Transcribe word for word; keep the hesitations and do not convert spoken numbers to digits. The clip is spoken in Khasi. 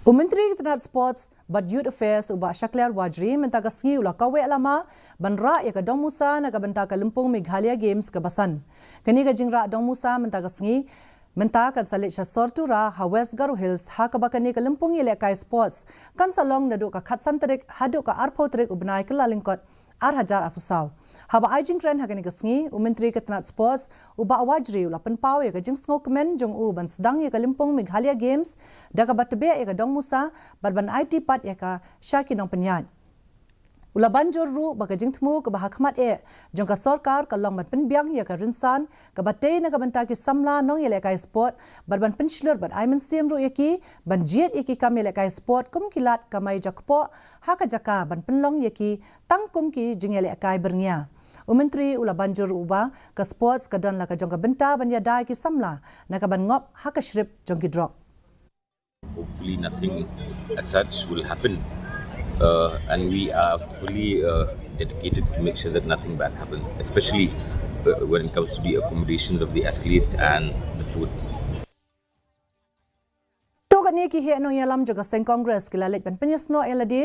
U Myntri ka tnat Sports bad Youth Affairs u Bah Shakliar Warjri mynta ka sngi u la kaweh lama ban rah ïa ka dong musa na ka bynta ka lympung Meghalaya Games kaba san. Kane ka jingrah dong musa mynta ka sngi mynta kan sa leit sha Sortura ha West Garo Hills, ha kaba kane ka lympung ïalehkai sports kan sa long naduh ka khatsan tarik haduh ka arphew tarik u bnai Kyllalyngkot ar hajar arphew saw. Haba ai jingkren ha kane ka sngi, u Myntri ka tnat Sports u Bah Warjri u la pynpaw ïa ka jingsngewkmen jong u ban sdang ïa ka lympung Meghalaya Games da kaba tbeh ïa ka dong musa bad ban aiti pat ïa ka sha ki nongpynïaid. U la ban jur ruh ba ka jingthmu kaba ha khmat eh jong ka sorkar ka long ban pynbiang ïa ka rynsan kaba tei na ka bynta ki samla nongïalehkai sport bad ban pynshlur bad ai mynsiem ruh ïa ki ban jied ïa ki kam ïalehkai sport kum ki lad kamai jakpoh ha ka jaka ban pynlong ïa ki tang kum ki jingïalehkai byrngïa. U Myntri u la ban jur ruh ba ka sports ka don la ka jong ka bynta ban ïada ïa ki samla na ka ban ngop ha ka shrip jong ki drok. Hopefully, nothing as such will happen. Uh, and we are fully uh, dedicated to make sure that nothing bad happens, especially uh, when it comes to the accommodations of the athletes and the food. To katne ki heh nongïalam jong ka seng Congress ki la leit ban pynïasnoh ïa lade